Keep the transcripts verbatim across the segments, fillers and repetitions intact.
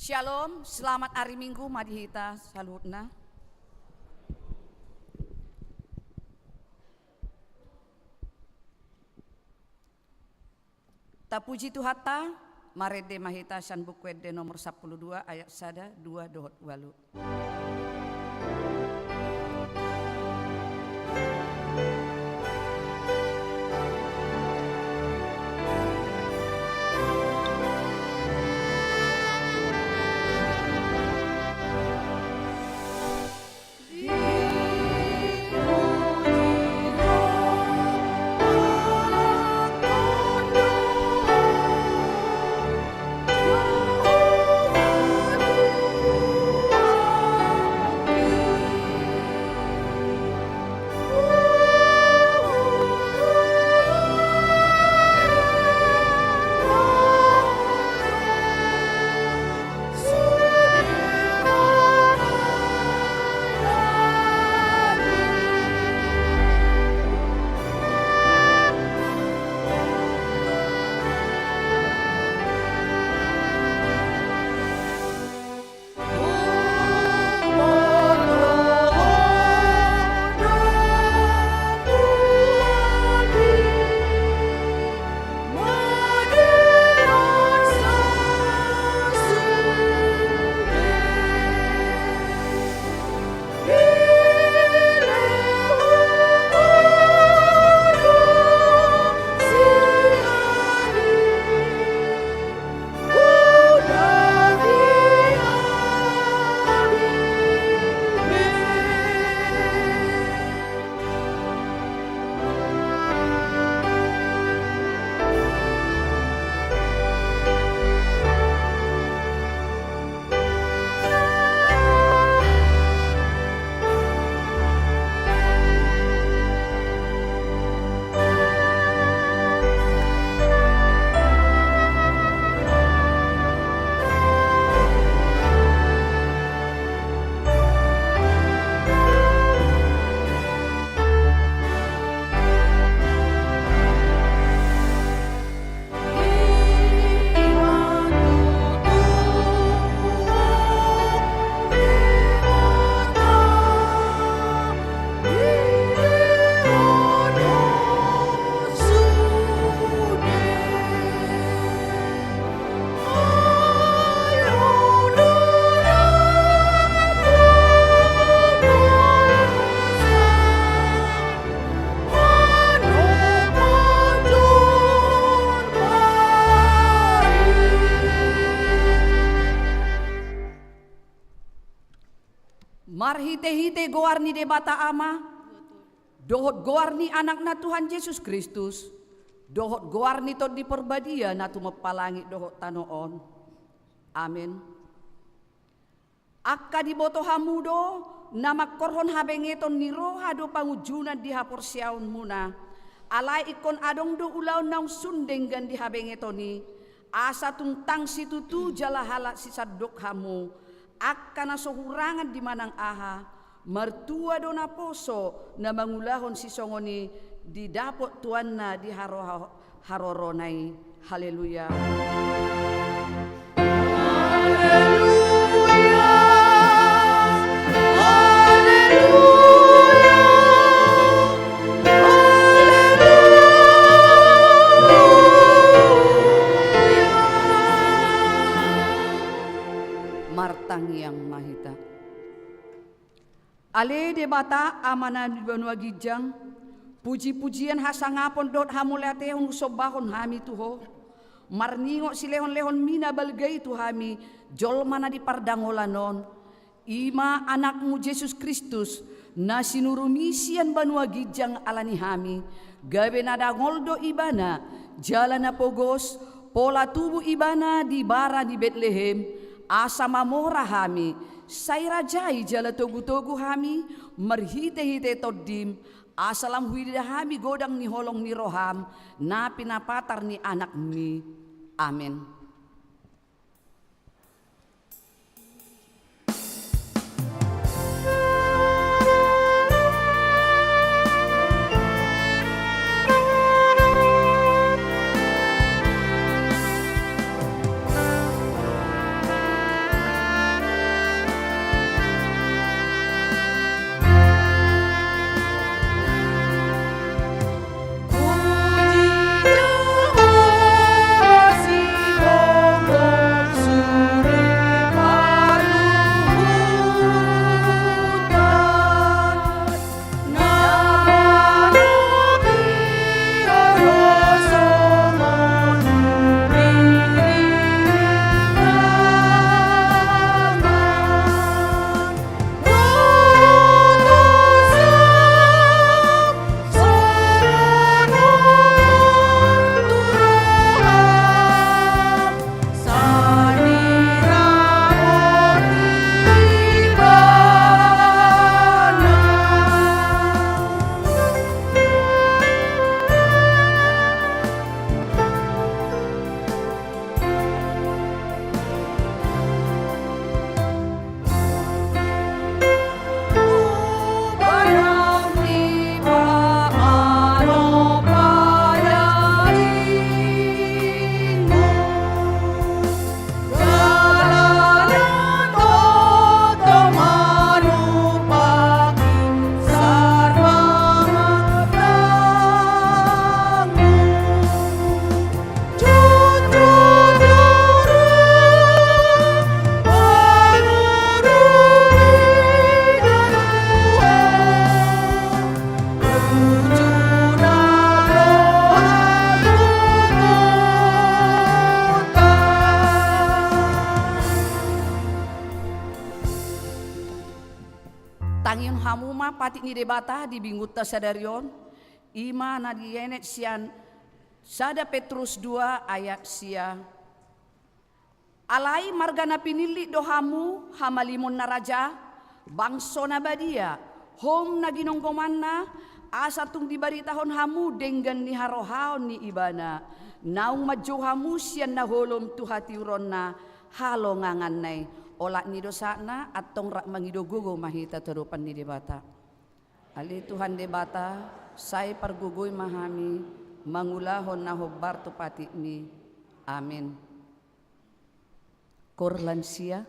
Shalom, selamat ari Minggu ma di hita saluhutna. Tapuji Tuhanta, marende ma hita sian Buku Ende nomor sampulu dua ayat sada, dua dohot ualu. Marhitehite goar ni Debata Ama, dohot goar ni Anakna Tuhan Jesus Kristus, dohot goar ni Tondi Parbadia na tumompa langit dohot tano on. Amen. Angka diboto hamu do na mangkorhon habengeton ni roha do pangunjunan di haporseaonmuna. Alai ingkon adong do ulaon naung sun denggan di habengeton i, asa tung tang situtu jala halak sisandok hamu, angka na so hurangan di manang aha, martua do naposo na mangulahon sisongon i didapot tuanna di haroha, harorona i. Haleluya. Haleluya. Haleluya. Haleluya. Martangiang ma hita. Ale Debata, Amana di banua ginjang, puji-pujian, hasangapon dohot hamuliatehon husombahon hami tu Ho, marningot silehon-lehonMi na balga i tu hami, jolma na di pardangolan on, i ma Anakmu Jesus Kristus, na sinuruMi sian banua ginjang ala ni hami, gabe na dangol do Ibana, jala na pogos, pola tubu Ibana di bara ni Betlehem, asa mamora hami, sai rajai jala togu-togu hami, marhite-hite TondiM, asa lam huida hami godang ni holong ni rohaM, na pinapatar ni AnakMi. Amen. Tangihon hamu ma patik ni Debata di minggunta sadari on, i ma na dienet sian sada Petrus dua ayat sia. Alai marga na pinillit do hamu, hamalimon na raja, bangso na badia, houm na ginonggomanna, asa tung dibaritahon hamu denggan ni harohaon ni Ibana, naung manjou hamu sian na holom tu hatiuronna, halonganganna i. Olat ni dosana, antong rap mangido gogo ma hita tu adopan ni Debata. Ale Tuhan Debata, sai pargogoi ma hami mangulahon na hombar tu patikmi. Amin. Koor lansia.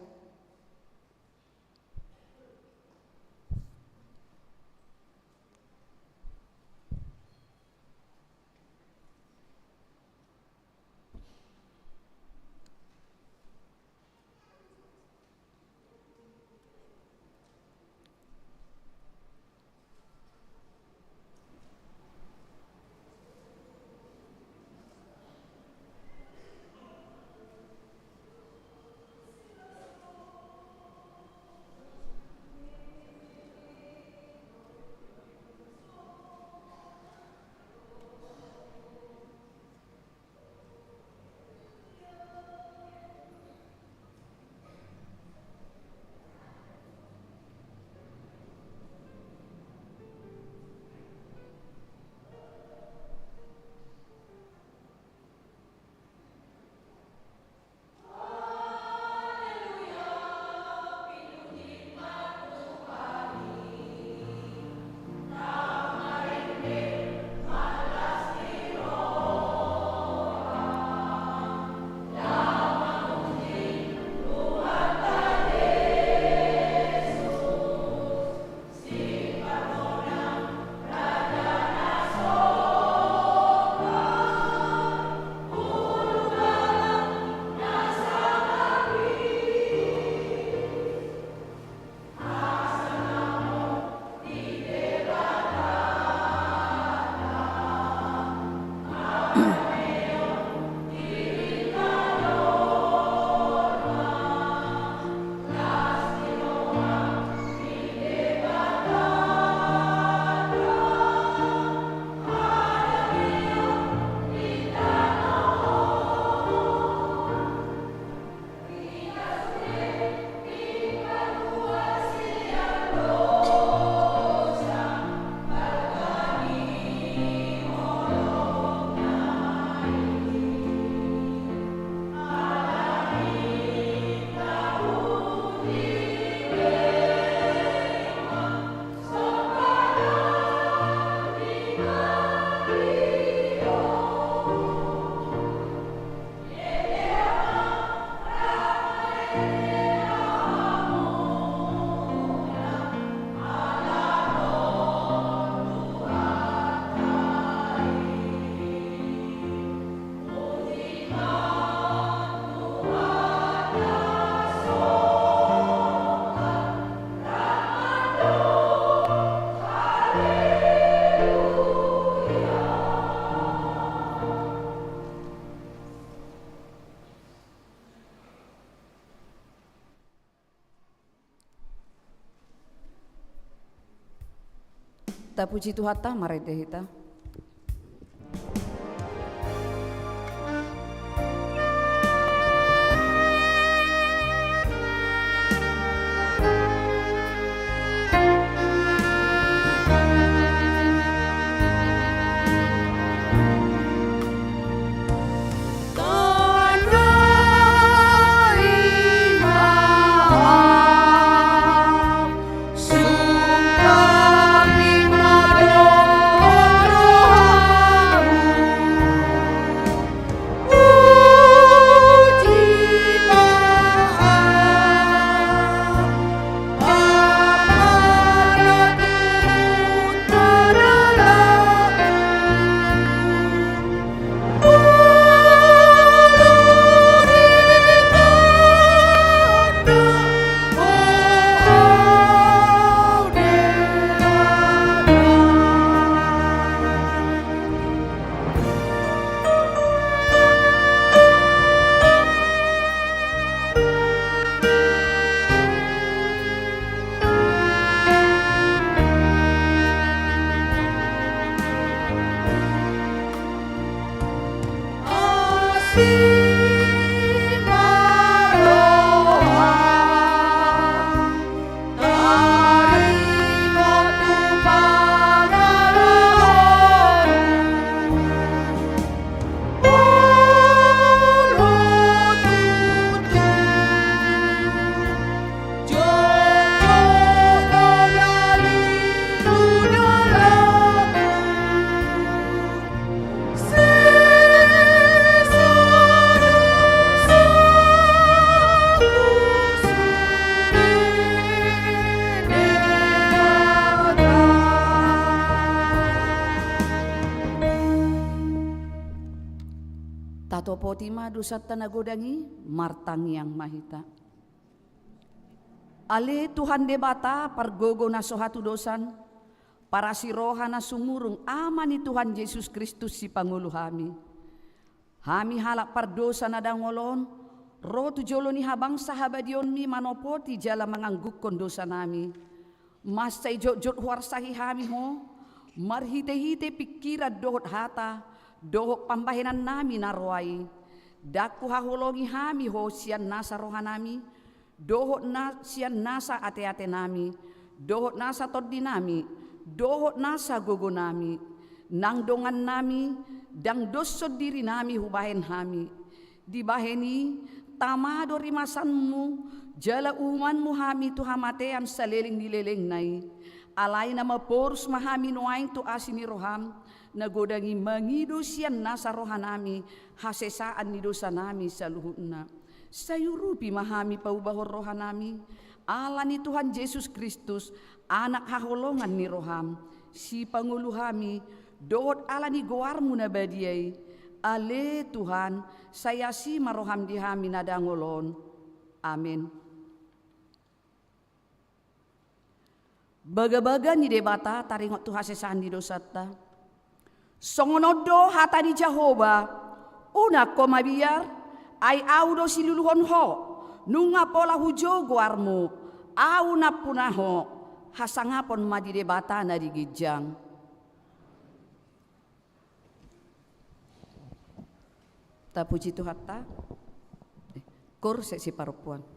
Tapuji Tuhanta, marende hita. Tima dosanta na godang i, martangiang ma hita. Ale Tuhan Debata, pargogo na so hatudosan, parasi roha na sumurung, Ama ni Tuhan Jesus Kristus, sipangolu hami. Hami halak pardosa na dangol on, ro tu jolo ni habangsa habadionmi manopoti jala manganggukkon dosanami. Mansai jotjot huarsahi hami Ho, marhitehite pingkiran dohot hata, dohot pambahenannami na roa i. Ndang huhaholongi hami Ho sian nasa rohanami, dohot na sian nasa ateatenami, dohot nasa tondinami, dohot nasa gogonami, nang dongannami, ndang dos sondirinami hubahen hami. Dibahen i, tama do rimasanmu, jala uhumanmu hami tu hamatean saleleng ni lelengna i. Alai na maporus ma hami nuaeng tu asi ni roham, na godang i mangido sian nasa rohanami hasesaan ni dosanami saluhutna. Sai urupi ma hami paubahon rohanami, ala ni Tuhan Jesus Kristus, Anak haholongan ni roham, sipangolu hami, dohot ala ni goarmu na badia i. Ale Tuhan, sai asi ma roham di hami na dangol on. Amen. Bagabaga ni Debata taringot tu hasesaan ni dosanta. Songon on do hata ni Jahowa: Unang ho mabiar, ai Ahu do siluluhon ho, nunga pola hujou goarmu, Ahu nampuna ho. Hasangapon ma di Debata na di ginjang. Tapuji Tuhanta. Eh, koor sian siparompuan.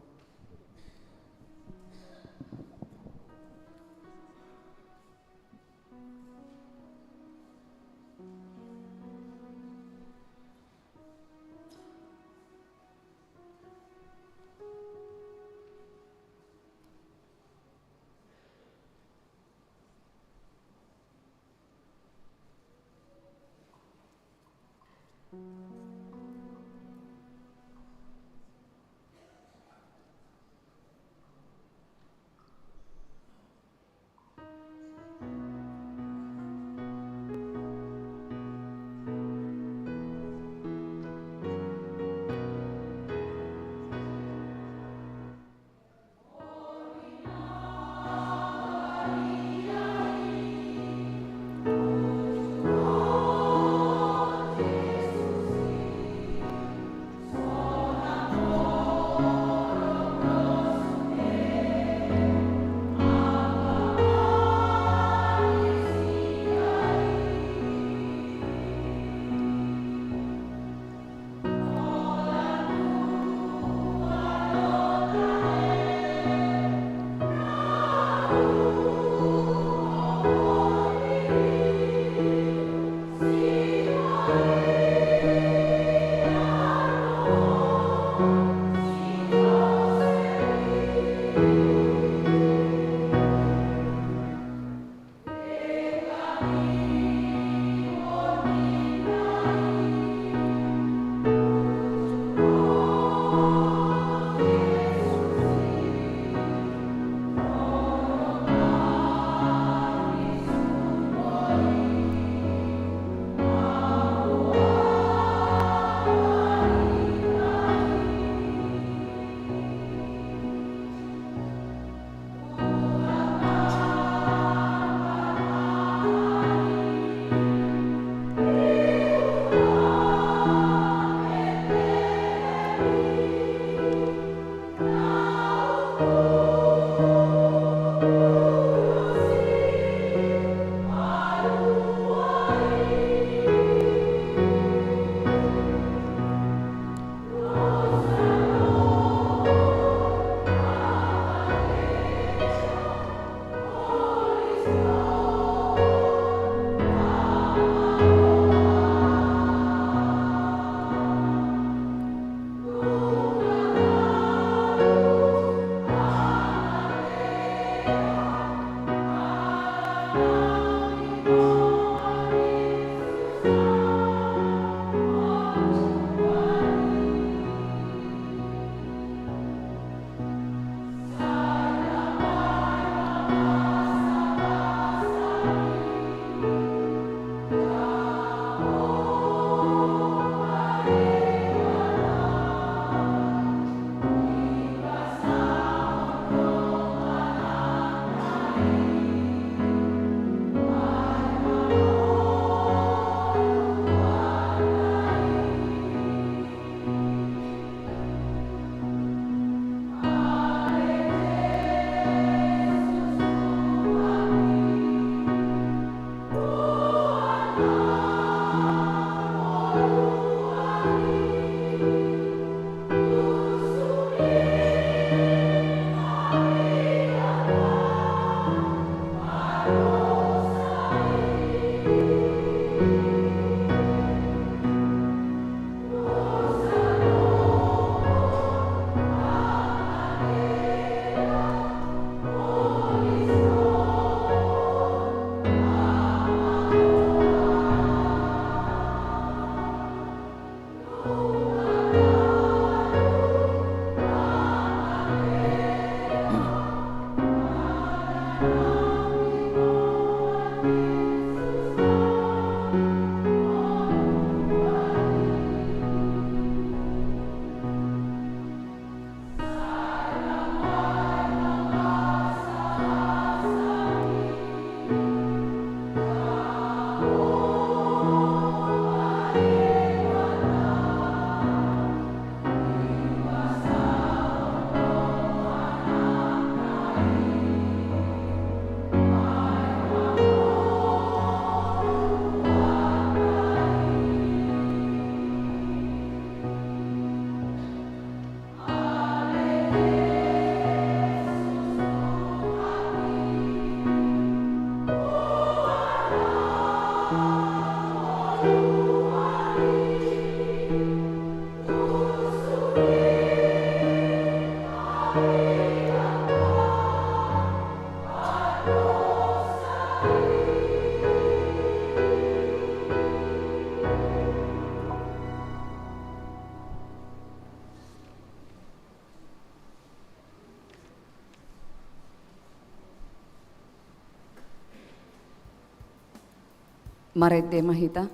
Marende ma hita.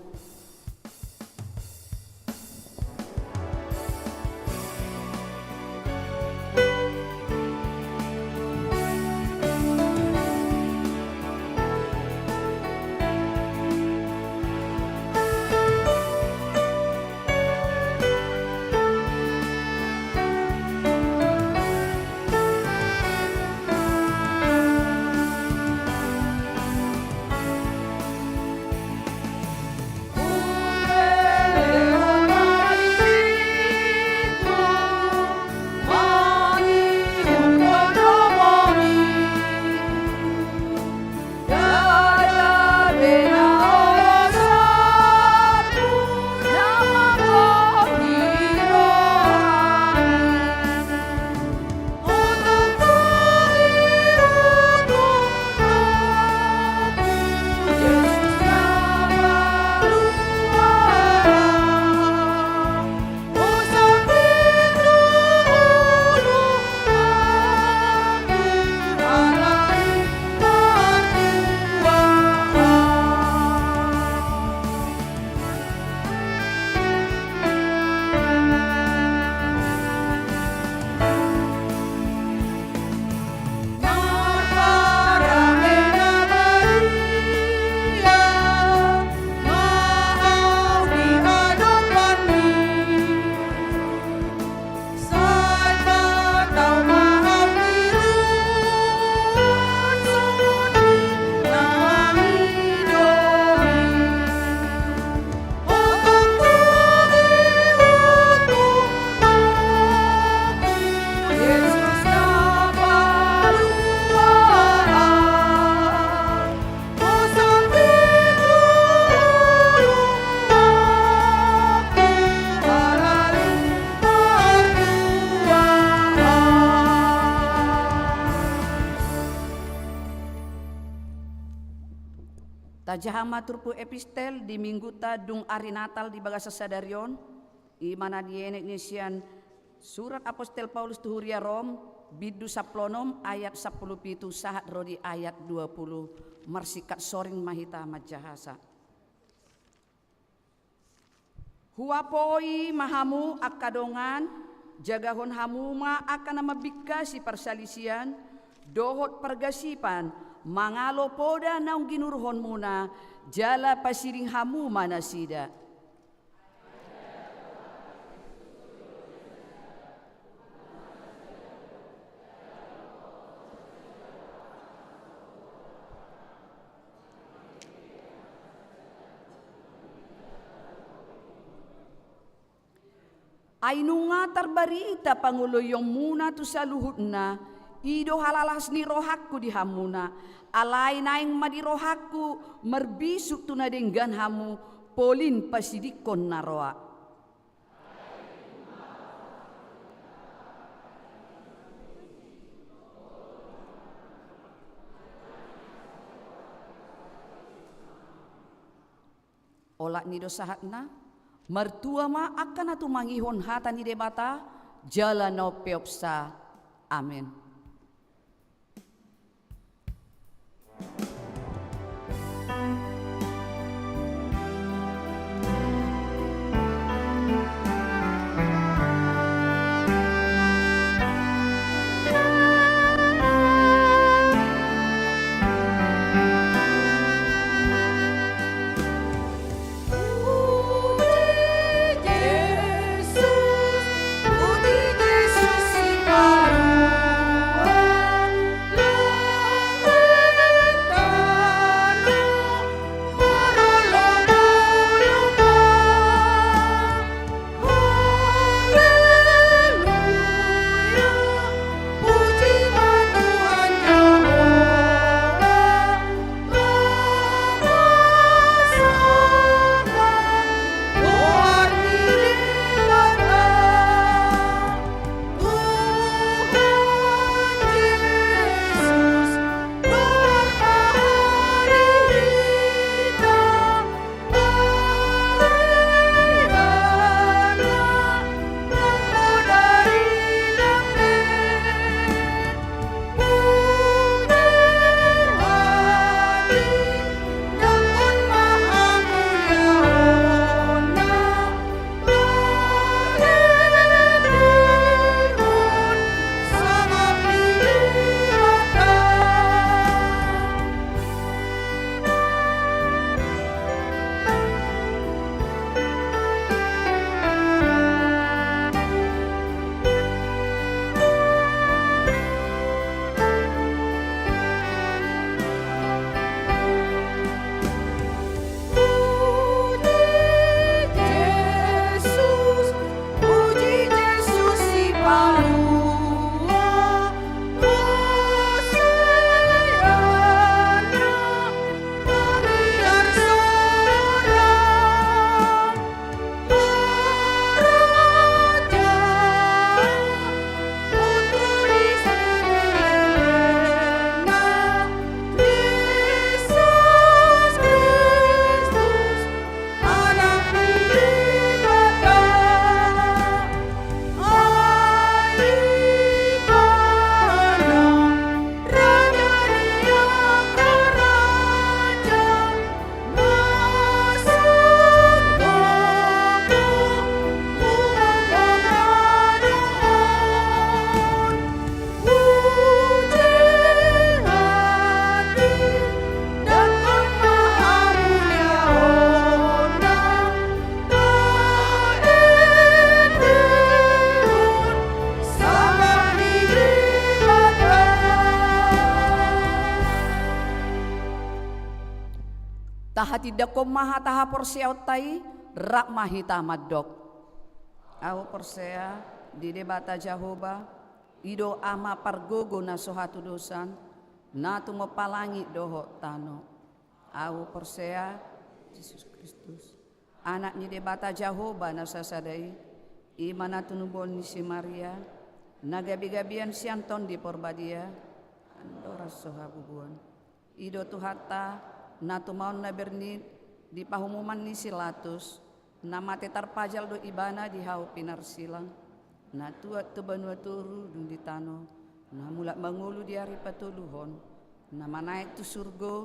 Tajaha ma turpuk epistel di Mingguta dung ari Natal di bagasan sadari on, i ma na dienet ni sian surat Apostel Paulus tu huria Rom, bindu sampulu onom ayat sampulu pitu sahat ro di ayat dua pulu. Marsingkat soring ma hita manjahasa. Huapoi ma hamu angka dongan, jagahon hamu ma angka na mambingkasi parsalisian dohot pargasipan, mangalo poda naung ginuruhonmuna, jala pasiding hamu ma nasida. Ai nunga tarbarita pangoloionmuna tu saluhutna, i do halalas ni rohangku di hamuna, alai naeng ma di rohangku marbisuk tu na denggan hamu, polin pasidingkon na roa. Olat ni do sahatna, martua ma angka na tumangihon hata ni Debata, jala na umpeopsa. Amen. Hatindangkon ma hata haporseaonta i, rap ma hita mandok. Ahu porsea di Debata Jahowa, i do Ama pargogo na so hatudosan, na tumompa langit dohot tano. Ahu porsea Jesus Kristus, Anak ni Debata Jahowa na sasada i, i ma na tinubon ni si Maria, na gabegabean sian Tondi Porbadia, andorang so habubuon. I do Tuhanta, na tumaon na bernit di pahumuman ni si Latus, na mate tarpajal do Ibana di hau pinarsilang, na tuat tu banua toru dung di tano, na mulak mangolu di ari patoluhon, na manaek tu surgo,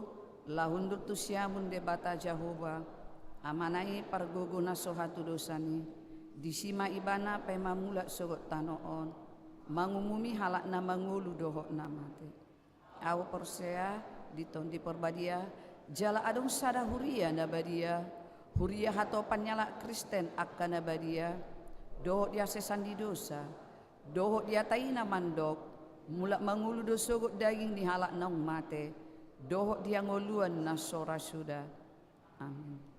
laho hundul tu siamun Debata Jahowa, Amana i pargogo na so hatudosan i, disi ma Ibana paima mulak sogot tano on, mangumumi halak na mangolu dohot na mate. Ahu porsea di Tondi Porbadia, jala adong sada huria na badia, huria hatopan ni halak Kristen angka na badia, dohot di hasesan ni dosa, dohot di hata i na mandok, mulak mangolu do sogot daging ni halak naung mate, dohot di hangoluan na so ra suda. Amin.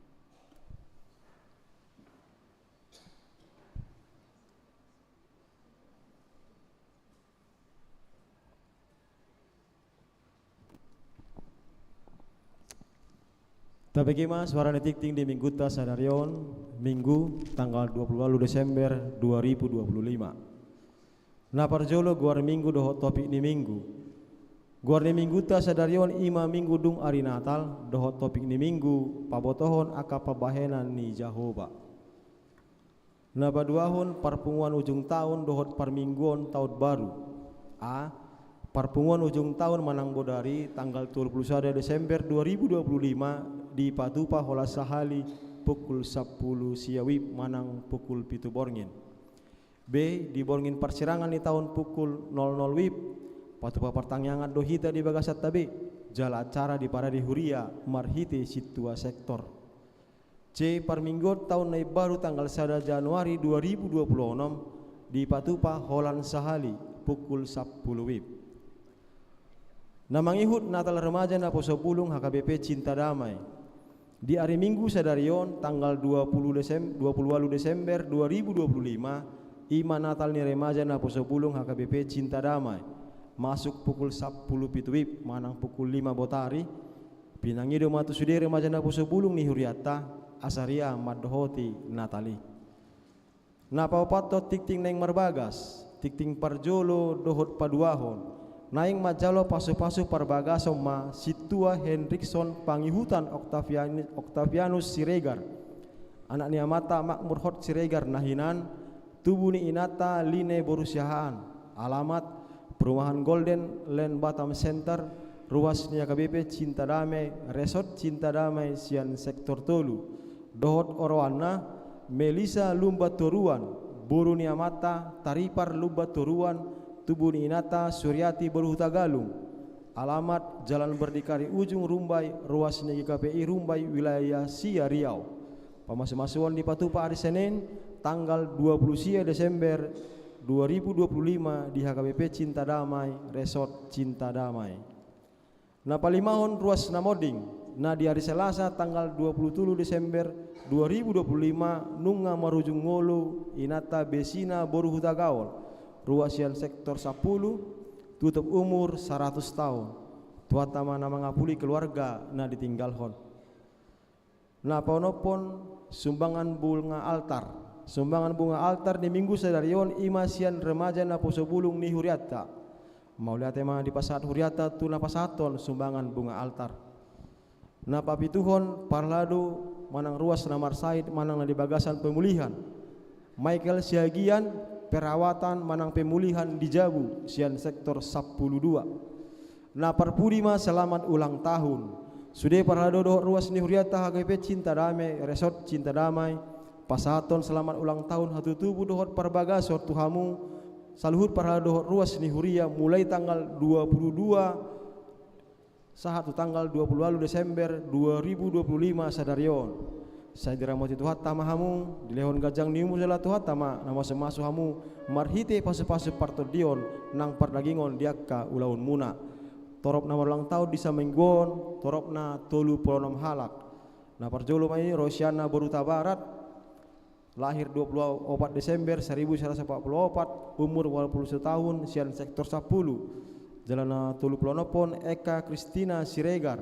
Tabege ma suara ni tingting di Minggunta sadari on, Minggu, tanggal dua puluh walu Desember dua ribu dua puluh lima. Na parjolo goar Minggu dohot topik ni Minggu. Goar ni Minggunta sadari on i ma Minggu dung ari Natal, dohot topik ni Minggu, pabotohon angka pambahenan ni Jahowa. Na paduahon, parpunguan ujung taon dohot parmingguon taon baru. A. Parpunguan ujung taon manang bodari tanggal tolu puluh sada Desember dua ribu dua puluh lima dipatupa holan sahali pukul sampulu sia wib manang pukul pitu borngin. B. Di borngin parsirangan ni taon pukul nol nol wib, patupa partangiangan do hita di bagasanta be, jala acara diparade huria marhite sintua sektor. C. Parmingguon taon na imbaru tanggal sada Januari dua ribu dua puluh onom, dipatupa holan sahali pukul sampulu wib. Na mangihut Natal Remaja Naposobulung H K B P Cinta Damai. Di ari Minggu sadari on, tanggal dua puluh Desem-, dua puluh walu Desember dua ribu dua puluh lima, i ma Natal ni Remaja Naposobulung H K B P Cinta Damai. Masuk pukul sampulu pitu wib manang pukul lima botari, pinangido ma tu sude remaja Naposobulung ni hurianta, asa ria mandohoti Natal i. Na paopathon tingting naeng marbagas, tingting parjolo dohot paduahon, naeng manjalo pasupasu parbagason ma sintua Henrikson pangihutan Octavian-, Octavianus Siregar, anak ni amanta Makmur Hot Siregar na hinan, tubu ni inanta Line boru Siahaan, alamat Perumahan Golden Land Batam Center, ruas ni H K B P Cinta Damai, Resort Cinta Damai sian sektor tolu, dohot oroanna Melisa Lumban Toruan, boru ni amanta Taripar Lumban Toruan, tubu ni inanta Suryati boru Hutagalung, alamat Jalan Berdikari Ujung Rumbai, ruas ni G K P I Rumbai, wilayah sia Riau. Pamasumasuon dipatupa ari Senin, tanggal dua puluh sia Desember dua ribu dua puluh lima di H K B P Cinta Damai, Resort Cinta Damai. Na palimahon ruas na monding, na di ari Selasa tanggal dua puluh tolu Desember dua ribu dua puluh lima nunga marujung ngolu inanta Besina boru Hutagaol, rua sian sektor sampulu, tutup umur saratus taon. Tuhanta ma na mangapuli keluarga na ditinggalhon. Na paonomhon, sumbangan bunga altar. Sumbangan bunga altar di Minggu sadari on i ma sian remaja Naposobulung ni hurianta. Mauliate ma dipasahat hurianta tu na pasahathon sumbangan bunga altar. Na papituhon, parhalado manang ruas na marsahit manang na di bagasan pemulihan, Michael Siagian, perawatan manang pemulihan di jabu sian sektor sampulu dua. Na parpudi ma selamat ulang tahun. Sude parhalado dohot ruas ni hurianta H K B P Cinta Damai, Resort Cinta Damai, pasahathon selamat ulang tahun hatutubu dohot parbagason tu hamu saluhut parhalado dohot ruas ni huria mulai tanggal dua puluh dua sahat tu tanggal dua puluh walu Desember dua ribu dua puluh lima sadari on. Sai diramoti Tuhanta ma hamu, dilehon ganjang ni umur jala Tuhanta ma na mamasu-masu hamu marhite pasu-pasu partondion nang pardagingon di angka ulaonmuna. Torop na marulang tahun di saminggu on, toropna tolu pulu onom halak. Na parjolo ma i Rosiana boru Hutabarat, lahir dua puluh opat Desember seribu sembilan ratus empat puluh opat, umur dua puluh satu tahun, sian sektor sampulu. Jala na tolu puluh onom on Eka Kristina Siregar,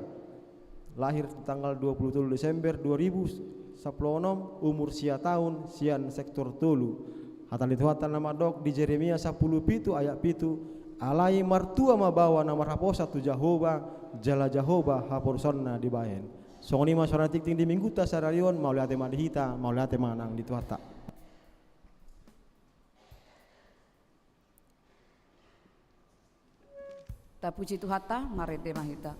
lahir tanggal dua puluh tolu Desember dua ribu sampulu onom, umur sia tahun, sian sektor tolu. Hata ni Tuhanta na mandok di Jeremia sampulu pitu ayat pitu: Alai martua ma baoa na marhaposan tu Jahowa, jala Jahowa haporusaonna dibaen. Songon i ma suara tingting di Mingguta sadari on. Mauliate ma di hita, mauliate ma nang di Tuhanta. Tapuji Tuhanta, marende ma hita.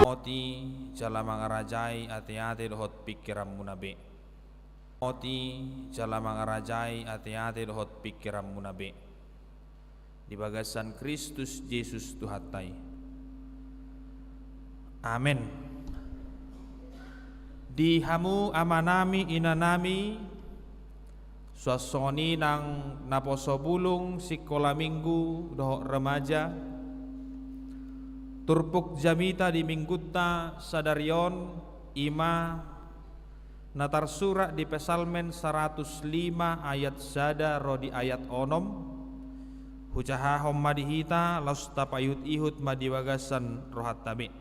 Oti jala mangarajai ateate dohot pingkiranmuna be. Oti jala mangarajai ateate dohot pingkiranmuna be. Di bagasan Kristus Jesus Tuhanta i. Amen. Di hamu amanami, inanami, suang songon i nang naposo bulung sikola minggu dohot remaja, Turpuk jamita di minggunta sadari on, i ma na tarsurat di Psalmen saratus lima ayat sada ro di ayat onom. Hujahahon ma di hita, laos tapaihut-ihut ma di bagasan rohanta be.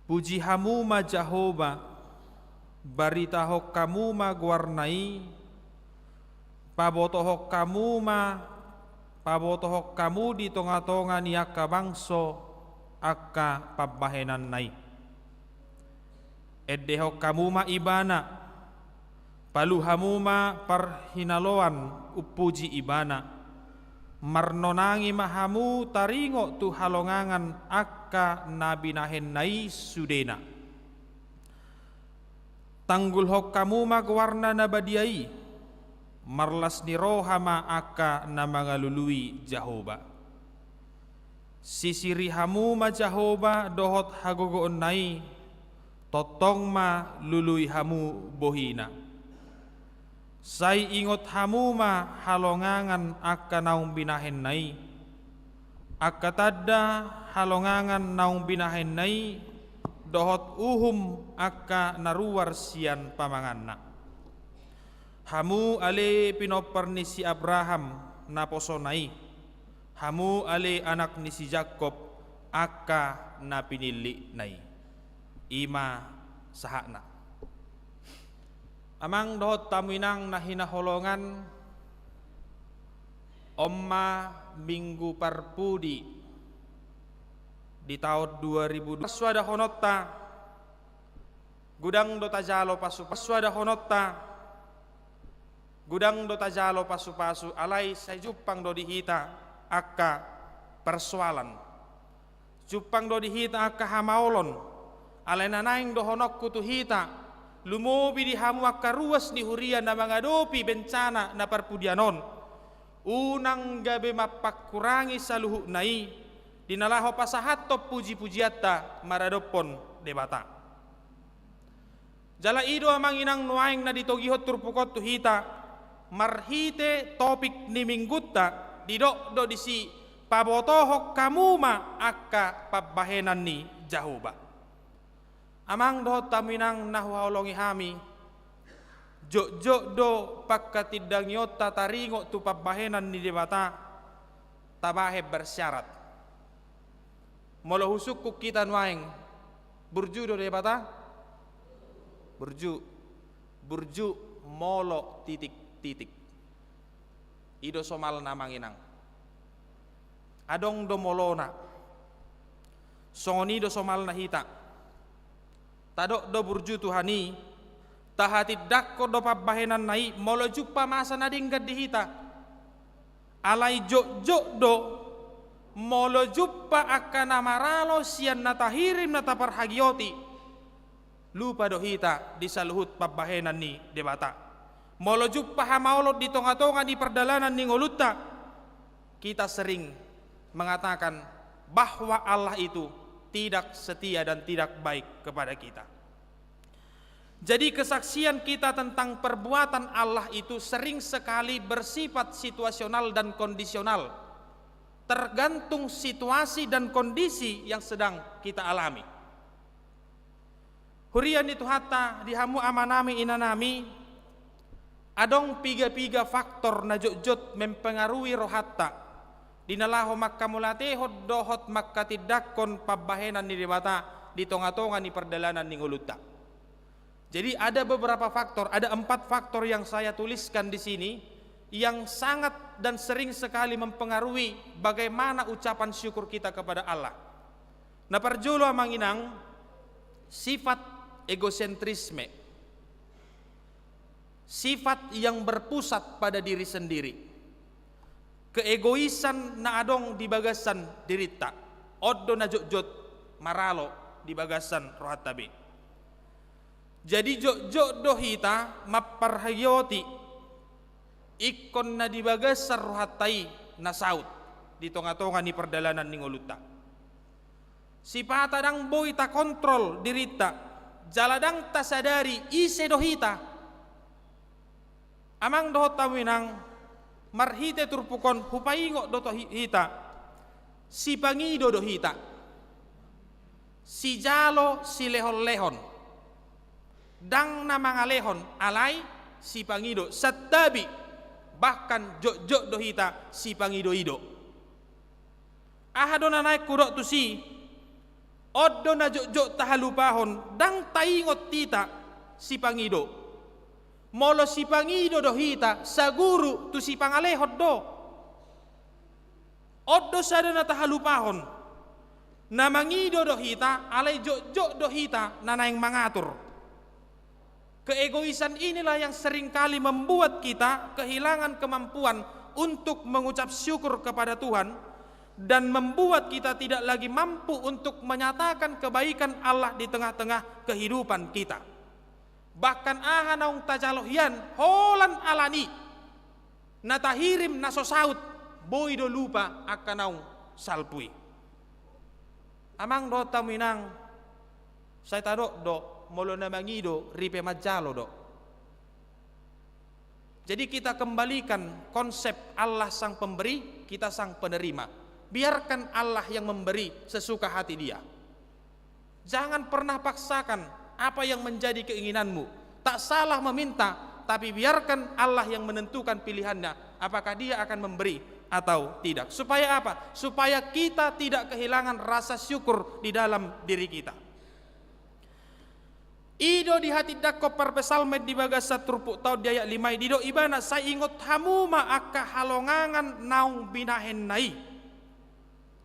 Puji hamu ma Jahowa, baritahon hamu ma goarna i, pabotohon hamu ma, pabotohon hamu di tonga-tonga ni angka bangso angka pambahenanna i. Endehon hamu ma ibana, palu hamu ma parhinaloan umpuji ibana, marnonangi ma hamu taringot tu halongangan angka na binahenna i sudena. Tanggulhon hamu ma goarna na badia i, marlas ni roha ma angka na mangalului Jahowa. Sisiri hamu ma Jahowa dohot hagogoonna i, tongtong ma lului hamu bohina. Sai ingot hamu ma halongangan angka naung binahenna i, angka tanda halongangan naung binahenna i, dohot uhum angka na ruar sian pamanganna. Hamu ale pinompar ni si Abraham naposona i, hamu ale anak ni si Jakob angka na pinillitna i. I ma sahatna. Amang dohot hamu inang na hinaholongan, on ma minggu parpudi di taon dua ribu dua puluh. Pasuadahononta, godang do tajalo pasu-, pasuadahononta, godang do tajalo pasu-pasu, alai sai jumpang do di hita angka persoalan. Jumpang do di hita angka hamaolon, alai na naeng dohononku tu hita, lumobi di hamu angka ruas ni huria na mangadopi bencana na parpudian on. Unang gabe mampangkurangi saluhutna i, di na laho pasahathon puji-pujianta maradophon Debata. Jala i do amang inang nuaeng na ditogihon turpuk on tu hita, marhite topik ni minggunta, didok do disi, pabotohon hamu ma angka pambahenan ni Jahowa. Amang dohot hamu inang na huhaholongi hami, jotjot do pangkatindangionta taringot tu pambahenan ni Debata, tabahen bersyarat. Molo husungkun hita nuaeng, burju do Debata? Burju. Burju molo titik-titik. I do somalna amang inang. Adong do molona. Songon i do somalna hita. Tadok do burju Tuhan i, tahatindangkon do pambahenanna i, molo jumpa masa na denggan di hita. Alai jotjot do, molo jumpa angka na maralo sian na tahirim na taparhagioti, lupa do hita di saluhut pambahenan ni Debata. Molo jumpa hamaolon di tonga-tonga ni pardalanan ni ngolunta, kita sering mengatakan bahwa Allah itu tidak setia dan tidak baik kepada kita. Jadi, kesaksian kita tentang perbuatan Allah itu sering sekali bersifat situasional dan kondisional, tergantung situasi dan kondisi yang sedang kita alami. Huria ni Tuhanta, di hamu amanami, inanami, adong piga-piga faktor na jotjot mempengaruhi rohanta di na laho manghamauliatehon dohot mangkatindangkon pambahenan ni Debata di tonga-tonga ni pardalanan ni ngolunta. Jadi, ada beberapa faktor, ada empat faktor yang saya tuliskan di sini yang sangat dan sering sekali mempengaruhi bagaimana ucapan syukur kita kepada Allah. Na parjolo amang inang, sifat egosentrisme. Sifat yang berpusat pada diri sendiri. Keegoisan na adong di bagasan dirinta. On do na jotjot maralo di bagasan rohanta be. Jadi jotjot do hita mamparhagioti ingkon na di bagasan rohanta i na saut di tonga-tonga ni pardalanan ni ngolunta. Sipata ndang boi takontrol dirinta, jala ndang tasadari ise do hita. Amang dohot hamu inang, marhite turpuk on hupaingot do tu hi-, hita. Sipangido do hita, sijalo silehonlehon, ndang na mangalehon alai sipangido, santabi, bahkan jotjot do hita sipangidoido. Aha do na naeng hudok tusi? On do na jotjot tahalupahon, ndang taingot hita sipangido. Molo sipangido do hita, saguru tu sipangalehon do. On do sada na tahalupahon. Na mangido do hita, alai jotjot do hita na naeng mangatur. Keegoisan inilah yang seringkali membuat kita kehilangan kemampuan untuk mengucap syukur kepada Tuhan dan membuat kita tidak lagi mampu untuk menyatakan kebaikan Allah di tengah-tengah kehidupan kita. Bahkan aha naung tajalo hian, holan alani na tahirim na so saut, boi do lupa angka naung salpu i. Amang dohot hamu inang, sai tadok do, molo na mangido ripe manjalo do. Jadi kita kembalikan konsep Allah sang pemberi, kita sang penerima. Biarkan Allah yang memberi sesuka hati Dia. Jangan pernah paksakan apa yang menjadi keinginanmu. Tak salah meminta, tapi biarkan Allah yang menentukan pilihannya, apakah Dia akan memberi atau tidak. Supaya apa? Supaya kita tidak kehilangan rasa syukur di dalam diri kita. I do dihatindangkon parpsalmen di bagasan turpukta on di ayat lima i, didok ibana, sai ingot hamu ma angka halongangan naung binahenna i.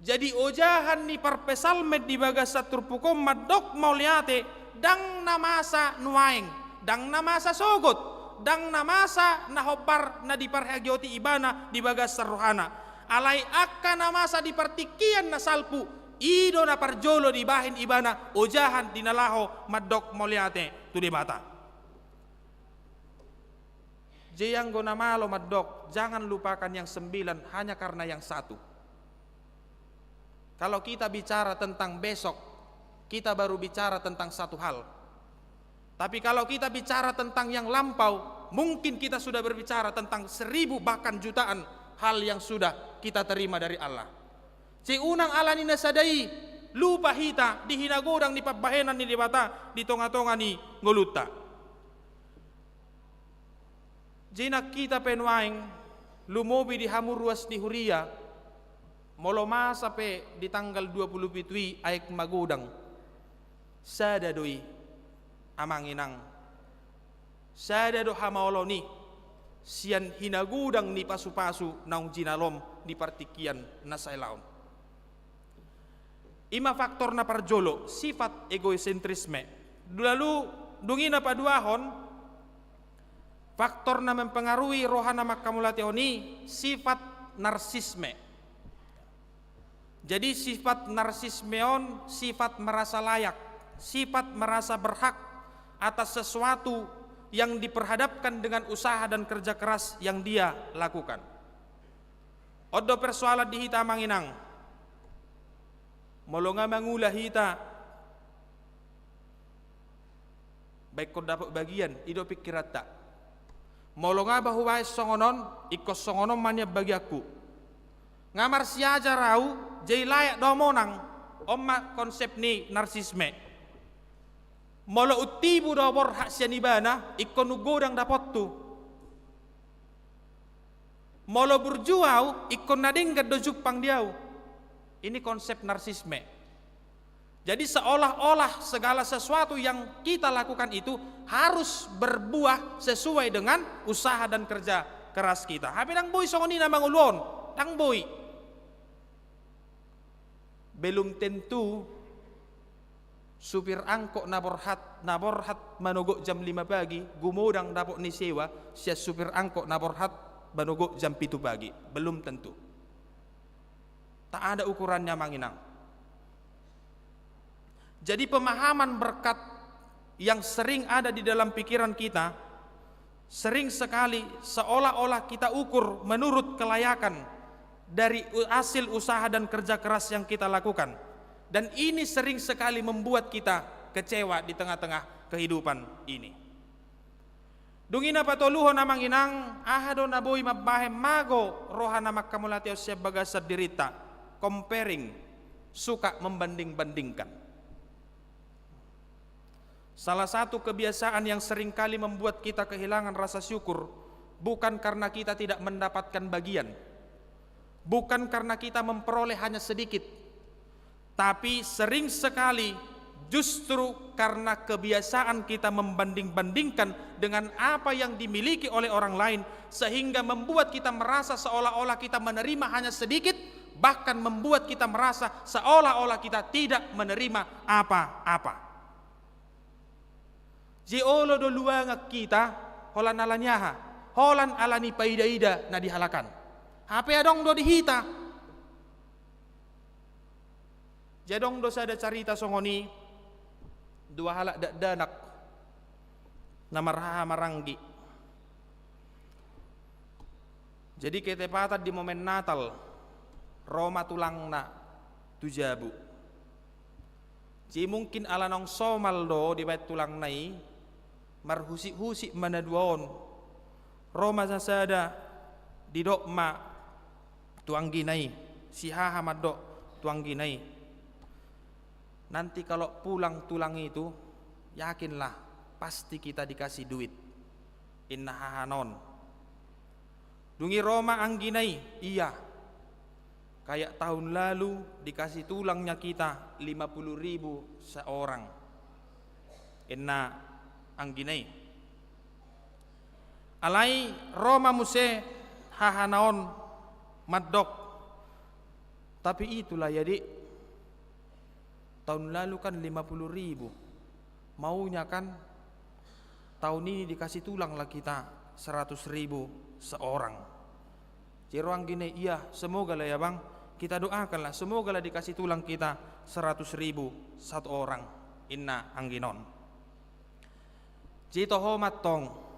Jadi ojahan ni parpsalmen di bagasan turpuk on mandok mauliate, ndang na masa nuaeng, ndang na masa sogot, ndang na masa na hombar na diparhagioti ibana di bagasan rohana. Alai angka na masa di partingkian na salpu, i do na parjolo dibahen ibana ojahan di na laho mandok mauliate tu Debata. Jadi anggo na malo mandok, jangan lupakan yang sembilan hanya karena yang satu. Kalau kita bicara tentang besok, kita baru bicara tentang satu hal. Tapi kalau kita bicara tentang yang lampau, mungkin kita sudah berbicara tentang seribu bahkan jutaan hal yang sudah kita terima dari Allah. Sai unang alani na sada i lupa hita di hinagodang ni pambahenan ni Debata di tongatonga ni ngolunta. Jinang hita pe nuaeng, lumobi di hamu ruas ni huria, molo masa pe di tanggal dua puluh pitu i aek magodang, sada do i, amang inang. Sada do hamaolon i sian hinagodang ni pasupasu naung jinalom di partingkian na saela on. I ma faktor na parjolo, sifat egosentrisme. Lalu, dung i na paduahon, faktor na mempengaruhi roha na manghamauliatehon i, sifat narsisme. Jadi, sifat narsisme on sifat merasa layak, sifat merasa berhak atas sesuatu yang diperhadapkan dengan usaha dan kerja keras yang dia lakukan. On do persoalan di hita, amang inang. Molo nga mangula hita, ba ingkon dapot bagian, i do pingkiranta. Molo nga ba hubahen songon on, ingkon songon on ma nian bagianku. Nga marsiajar au, jadi layak do au monang. On ma konsep ni narsisme. Molo untibu do borhat sian ibana, ingkon godang dapothu. Molo burju au, ingkon na denggan do jumpang di au. Ini konsep narsisme. Jadi, seolah-olah segala sesuatu yang kita lakukan itu harus berbuah sesuai dengan usaha dan kerja keras kita. Hape ndang boi songon i na mangolu on, ndang boi. Belum tentu supir angkot na borhat, na borhat manogot jam lima pagi, gumodang dapot ni sewa sian supir angkot na borhat manogot jam pitu pagi. Belum tentu. Tak ada ukurannya, amang inang. Jadi, pemahaman berkat yang sering ada di dalam pikiran kita, sering sekali seolah-olah kita ukur menurut kelayakan dari u-, hasil usaha dan kerja keras yang kita lakukan. Dan ini sering sekali membuat kita kecewa di tengah-tengah kehidupan ini. Dung i na patoluhon, amang inang, aha do na boi mambahen mago roha na manghamauliatehon sian bagasan dirinta? Comparing, suka membanding-bandingkan. Salah satu kebiasaan yang seringkali membuat kita kehilangan rasa syukur bukan karena kita tidak mendapatkan bagian, bukan karena kita memperoleh hanya sedikit, tapi sering sekali justru karena kebiasaan kita membanding-bandingkan dengan apa yang dimiliki oleh orang lain, sehingga membuat kita merasa seolah-olah kita menerima hanya sedikit, bahkan membuat kita merasa seolah-olah kita tidak menerima apa-apa. Jadi olo do luangan hita, holan ala ni aha? Holan ala ni paida-ida na dihalakan. Hape adong do di hita. Jadi adong do sada carita songon i, dua halak dakdanak na marhaha maranggi. Jadi ketepatan di momen Natal, ro ma tulangna tu jabu. Jadi mungkin ala naung somal do dibaen tulangna i, marhusik-husik ma na dua on. Ro ma sasada, didok ma tu anggina i, si haha mandok tu anggina i, "Nanti kalau pulang tulang itu, yakinlah pasti kita dikasih duit," inna hahana on. Dung i ro ma anggina i, "Iya, kayak tahun lalu dikasih tulangnya kita lima puluh ribu seorang," inna anggina i. Alai ro ma muse hahana on mandok, "Tapi itulah ya, Dik, tahun lalu kan lima puluh ribu. Maunya kan tahun ini dikasih tulanglah kita seratus ribu seorang." Jadi ro anggina i, "Iya, semoga lah ya, Bang. Kita doakanlah, semogalah dikasih tulang kita seratus ribu satu orang," inna anggina on. Jadi toho ma antong,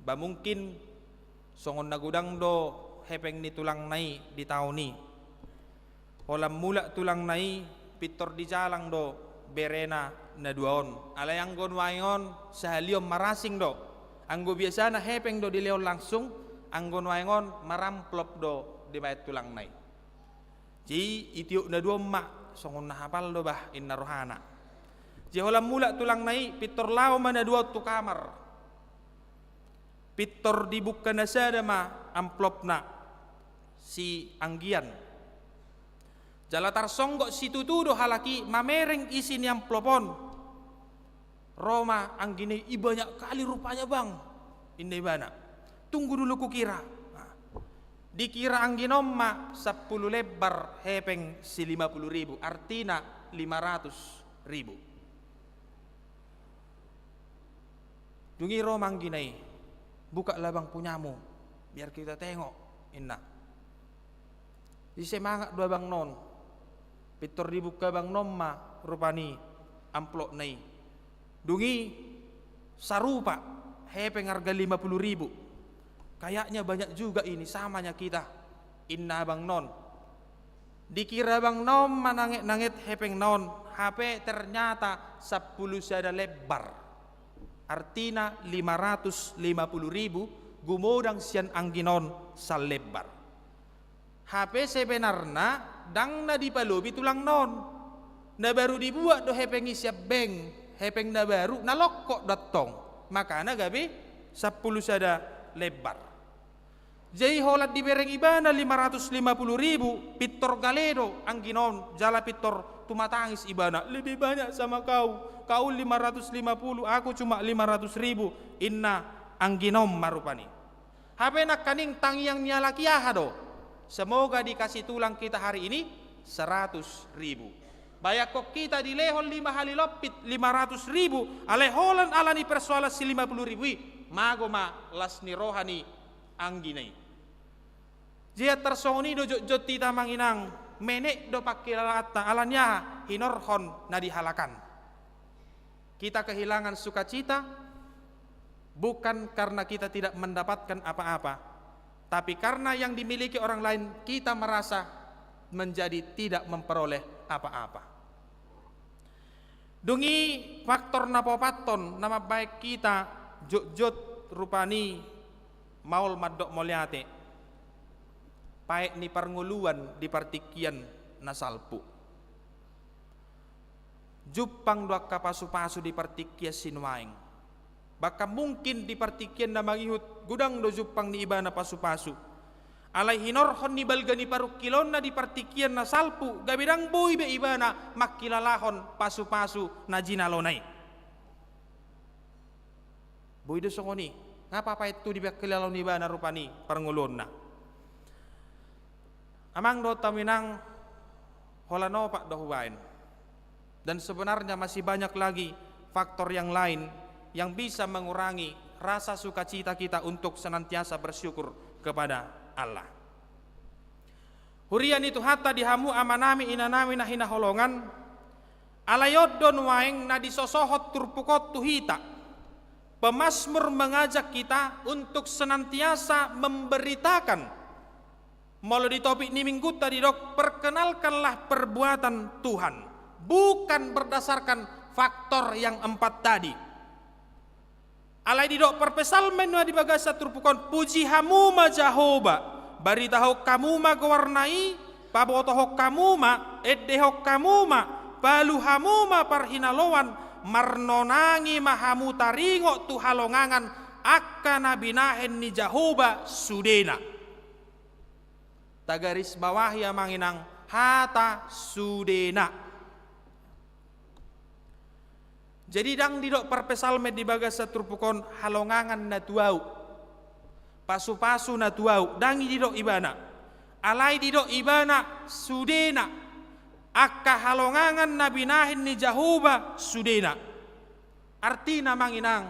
ba mungkin songon na godang do hepeng ni tulangna i di taon i. Holan mulak tulangna i, pintor dijalang do berena na dua on. Alai anggo nuaeng on sahali on marasing do. Anggo biasana hepeng do dilehon langsung, anggo nuaeng on maramplop do dibaen tulangna i. Jadi itiop na dua on ma, "Songon na hapal do bah," inna rohana. Jadi holan mulak tulangna i, pintor laho ma na dua on tu kamar. Pintor dibuka na sada ma amplopna si anggian. Jala tarsonggot situtu do halak i mamereng isi ni amplop on. Ro ma anggina i, "Ih, banyak kali rupanya, Bang," inna ibana. "Tunggu dulu kukira." Nah, dikira anggina on ma sampulu lembar hepeng si lima puluh ribu, artina lima ratus ribu. Dung i ro ma anggina i, "Bukalah, Bang, punyamu, biar kita tengok," inna. Jadi semangat do abangna on. Pintor dibuka abangna on ma rupani amplopna i. Dung i sarupa hepeng arga lima puluh ribu. "Kayaknya banyak juga ini, samanya kita," inna abangna on. Dikira abangna on mananget-nanget hepengna on, hape ternyata sampulu sada lembar. Artina lima ratus lima puluh ribu gumodang sian anggina on salembar. Hape sebenarna ndang na dipalobi tulangna on. Na baru dibuat do hepeng i sian bank, hepeng na baru, na longkot do antong. Makana gabe sampulu sada lembar. Jadi holan dibereng ibana lima ratus lima puluh ribu, pintor gale do anggina on, jala pintor tumatangis ibana, "Lebih banyak sama kau, kau lima ratus lima puluh, aku cuma lima ratus ribu," inna anggina on ma rupani. Hape nangkaning tangiang ni halak i aha do? Semoga dikasih tulang kita hari ini seratus ribu. Bayangkon hita dilehon lima hali lompit, lima ratus ribu, alai holan ala ni persoalan si lima puluh ribu i, mago ma las ni roha ni anggina i. Jadi tarsongon i do jotjot hita amang inang, menek do pangkilalaanta, ala ni aha? Hinorhon na dihalakan. Kita kehilangan sukacita bukan karena kita tidak mendapatkan apa-apa, tapi karena yang dimiliki orang lain kita merasa menjadi tidak memperoleh apa-apa. Dung i faktor na paopathon na mambahen hita jotjot rupani maol mandok mauliate. Paet ni parngoluan di partingkian na salpu. Jumpang do angka pasu-pasu di partingkian sinuaeng. Bahkan mungkin di partingkian na mangihut godang do jumpang ni ibana pasu-pasu. Alai hinorhon ni balga ni parungkilonna di partingkian na salpu, gabe ndang boi be ibana mangkilalahon pasu-pasu na jinalona i. Boi do songon i, nga papaet tu dipakilalahon ibana rupani parngoluonna. Amang dohot hamu inang, holan opat do hubaen. Dan sebenarnya masih banyak lagi faktor yang lain yang bisa mengurangi rasa sukacita kita untuk senantiasa bersyukur kepada Allah. Huria ni Tuhanta, di hamu amanami inanami na hinaholongan, alai on do nuaeng na disosohon turpuk on tu hita. Pemazmur mengajak kita untuk senantiasa memberitakan. Molo di topik ni minggunta didok, perkenalkanlah perbuatan Tuhan, bukan berdasarkan faktor yang empat tadi. Alai didok parpsalmen na di bagasan turpuk on, puji hamu ma Jahowa, baritahon hamu ma goarna i, pabotohon hamu ma, endehon hamu ma, palu hamu ma parhinaloan, marnonangi ma hamu taringot tu halongangan angka na binahen ni Jahowa sudena. Tagarisbawahi amang inang, hata sudena. Jadi ndang didok parpsalmen di bagasan turpuk on halongangan na tu ahu, pasu-pasu na tu ahu, ndang i didok ibana. Alai didok ibana sudena, angka halongangan na binahen ni Jahowa sudena. Artina amang inang,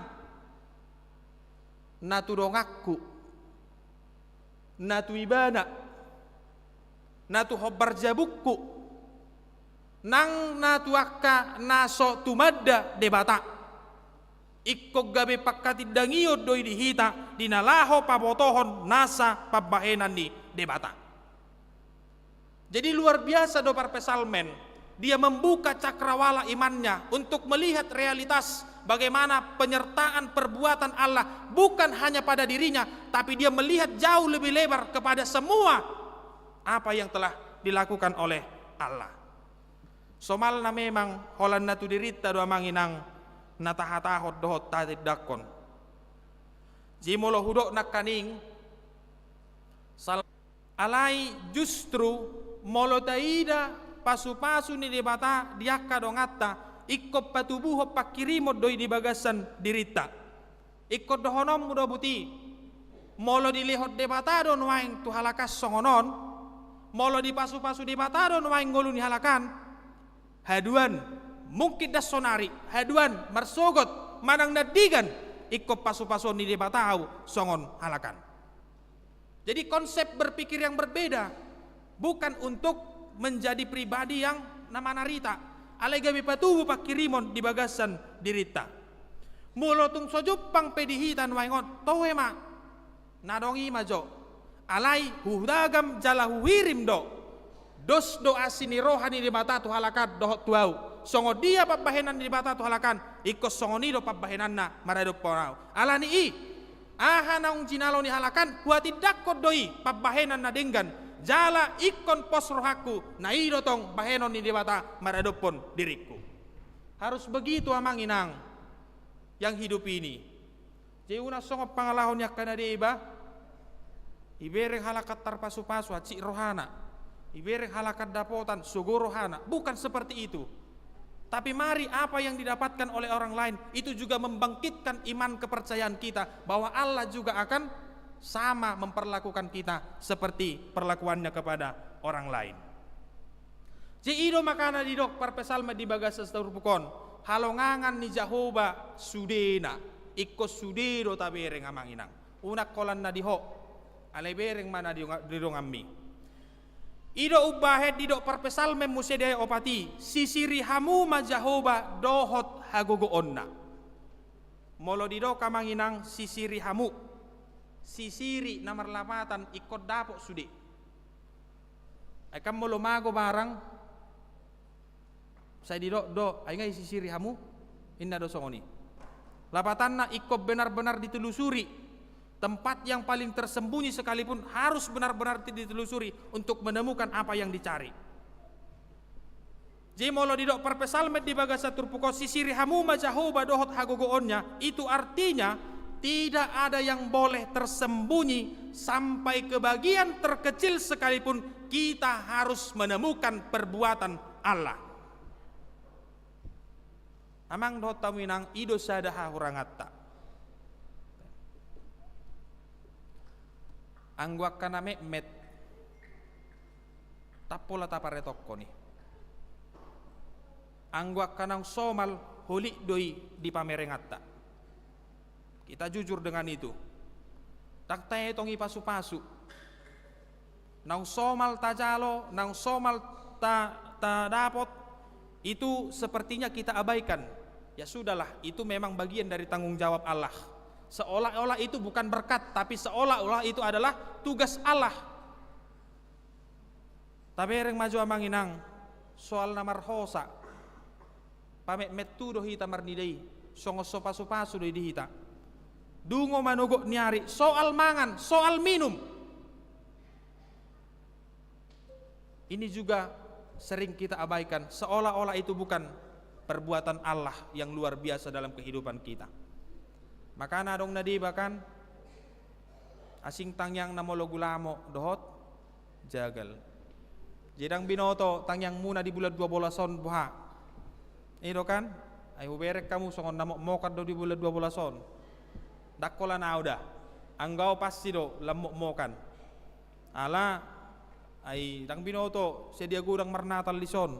na tu donganku, na tu ibana, na tu hombar jabungku, nang na tu angka na so tumanda Debata. Ingkon gabe panghatindangion do i di hita, di na laho pabotohon nasa pambahenan ni Debata. Jadi luar biasa do parpsalmen. Dia membuka cakrawala imannya untuk melihat realitas bagaimana penyertaan perbuatan Allah bukan hanya pada dirinya, tapi dia melihat jauh lebih lebar kepada semua apa yang telah dilakukan oleh Allah. Somalna memang holan na tu dirinta do amang inang na tahatahon dohot tahatindangkon. Jadi molo hudok nangkaning sal- Alai justru molo taida pasu-pasu ni Debata di angka donganta, ingkon patubuhon pangkirimon do i di bagasan dirinta. Ingkon dohononmu do buti, molo dilehon Debata do nuaeng tu halak an songon on, molo dipasu-pasu Debata do nuaeng ngolu ni halak an, haduan, mungkin das sonari, haduan, marsogot, manang nandigan, ingkon pasu-pasuon ni Debata ahu songon halak an. Jadi konsep berpikir yang berbeda, bukan untuk menjadi pribadi yang na manarita, alai gabe patubu pangkirimon di bagasan dirinta. Molo tung so jumpang pe di hita nuaeng on, toe ma. Na adong i ma jo. Alai hudagam jala huhirim do. Dos do asi ni roha ni Debata tu halak an dohot tu ahu. Songon dia pambahenan ni Debata tu halak an, ingkon songon i do pambahenanna maradophon ahu. Alani i, aha naung jinalo ni halak an, huhatindangkon do i pambahenan na denggan. Jala ingkon pos rohangku, na i do tong bahenon ni Debata maradophon diringku. Harus begitu amang inang yang hidup ini. Jadi unang songon pangalaho ni angka na deba, ibereng halak an tarpasu-pasu, hansit rohana. Ibereng halak an dapotan, sogo rohana. Bukan seperti itu. Tapi mari apa yang didapatkan oleh orang lain itu juga membangkitkan iman kepercayaan kita bahwa Allah juga akan sama memperlakukan kita seperti perlakuannya kepada orang lain. Jadi i do makana didok parpsalmen di bagasan turpuk on, halongangan ni Jahowa sudena, ingkon sude do tabereng amang inang. Unang holan na di ho, alai bereng ma na di donga-, di donganmi. I do umbahen didok parpsalmen muse di ayat opat i, sisiri hamu ma Jahowa dohot hagogoonna. Molo didok amang inang sisiri hamu, sisiri na marlapatan ingkon dapot sude. Ai kan molo mago barang, sai didok do, ai nga isisiri hamu, inna do songon i. Lapatanna ingkon benar-benar ditelusuri. Tempat yang paling tersembunyi sekalipun harus benar-benar ditelusuri untuk menemukan apa yang dicari. Jadi molo didok parpsalmen di bagasan turpuk on, sisiri hamu ma Jahowa dohot hagogoonna, itu artinya tidak ada yang boleh tersembunyi sampai ke bagian terkecil sekalipun kita harus menemukan perbuatan Allah. Amang dohot hamu inang, i do sada hahuranganta. Anggo angka na metmet, ndang pola taparetongkon i. Anggo angka naung somal, holit do i di pamerenganta. Kita jujur dengan itu. Ndang taetong i pasu-pasu. Naung somal tajalo, naung somal ta, tadapot, itu sepertinya kita abaikan. Ya sudahlah, itu memang bagian dari tanggung jawab Allah. Seolah-olah itu bukan berkat, tapi seolah-olah itu adalah tugas Allah. Tabereng ma jo amang inang, soal na marhosa. Pametmet tu do hita marnida i, songon so pasu-pasu do i di hita. Dungo manogot ni ari, soal mangan, soal minum. Ini juga sering kita abaikan, seolah-olah itu bukan perbuatan Allah yang luar biasa dalam kehidupan kita. Makana adong na deba kan, asing tangiang na molo gulamo dohot jagal. Jadi ndang binoto tangiangmuna di bulan dua bolas on boha. I do kan? Ai hubereng hamu songon na mokmokan do di bulan dua bolas on. Ndang holan au da. Anggo au pasti do lam mokmokan. Ala, ai ndang binoto sadia godang marnatal dison.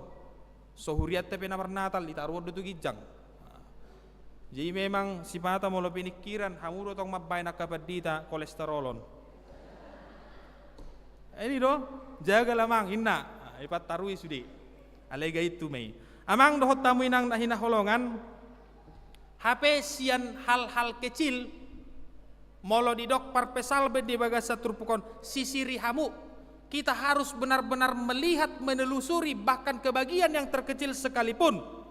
So hurianta pe na marnatal, ditaruhon do tu ginjang. Jadi memang sipata molo piningkiran, hamu do tong mambahen angka pandita kolesterol on. Ini do, jagal amang, inna. Nah, ipatarui sude. Alai gabe tu ma i. Amang dohot hamu inang na hinaholongan, hape sian hal-hal kecil, molo didok parpsalmen di bagasan turpuk on, sisiri hamu. Kita harus benar-benar melihat, menelusuri, bahkan ke bagian yang terkecil sekalipun.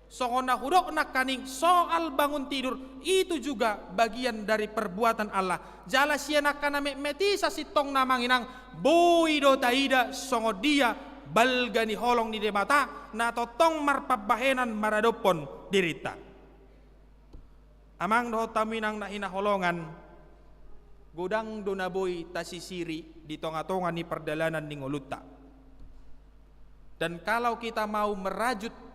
Songon na hudok nangkaning soal bangun tidur, itu juga bagian dari perbuatan Allah. Jala sian angka na metmet i sasintongna amang inang, boi do taida songon dia balga ni holong ni Debata na tongtong marpambahenan maradophon dirinta. Amang dohot hamu inang na hinaholongan, godang do na boi tasisiri di tonga-tonga ni pardalanan ni ngolunta. Dan kalau kita mau merajut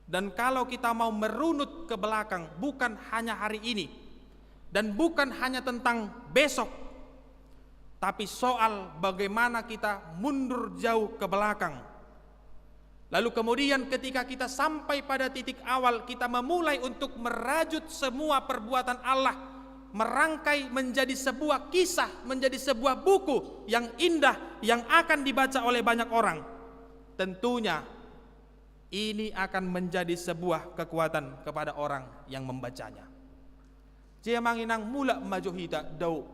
Dan kalau kita mau merunut ke belakang, bukan hanya hari ini, dan bukan hanya tentang besok, tapi soal bagaimana kita mundur jauh ke belakang. Lalu kemudian ketika kita sampai pada titik awal, kita memulai untuk merajut semua perbuatan Allah, merangkai menjadi sebuah kisah, menjadi sebuah buku yang indah, yang akan dibaca oleh banyak orang. Tentunya ini akan menjadi sebuah kekuatan kepada orang yang membacanya. Jadi amang inang, mulak ma jo hita dao.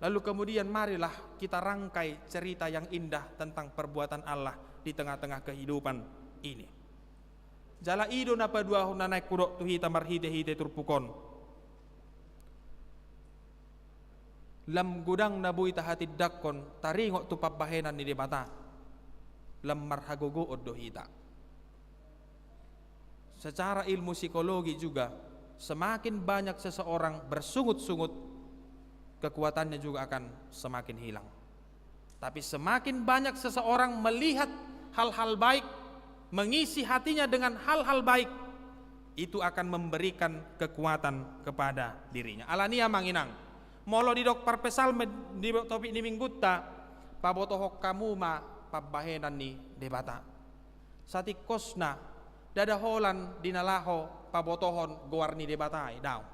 Lalu kemudian marilah kita rangkai cerita yang indah tentang perbuatan Allah di tengah-tengah kehidupan ini. Jala i do na paduahon na naeng hudok tu hita marhite-hite turpuk on. Lam godang na boi tahatindangkon taringot tu pambahenan ni Debata, lam marhagogoon do hita. Secara ilmu psikologi juga, semakin banyak seseorang bersungut-sungut, kekuatannya juga akan semakin hilang. Tapi semakin banyak seseorang melihat hal-hal baik, mengisi hatinya dengan hal-hal baik, itu akan memberikan kekuatan kepada dirinya. Alani i amang inang, molo didok parpsalmen di topik ni minggunta, pabotohon hamu ma pambahenan ni Debata. Satingkosna, ndada holan di na laho pabotohon goar ni Debata i, daong.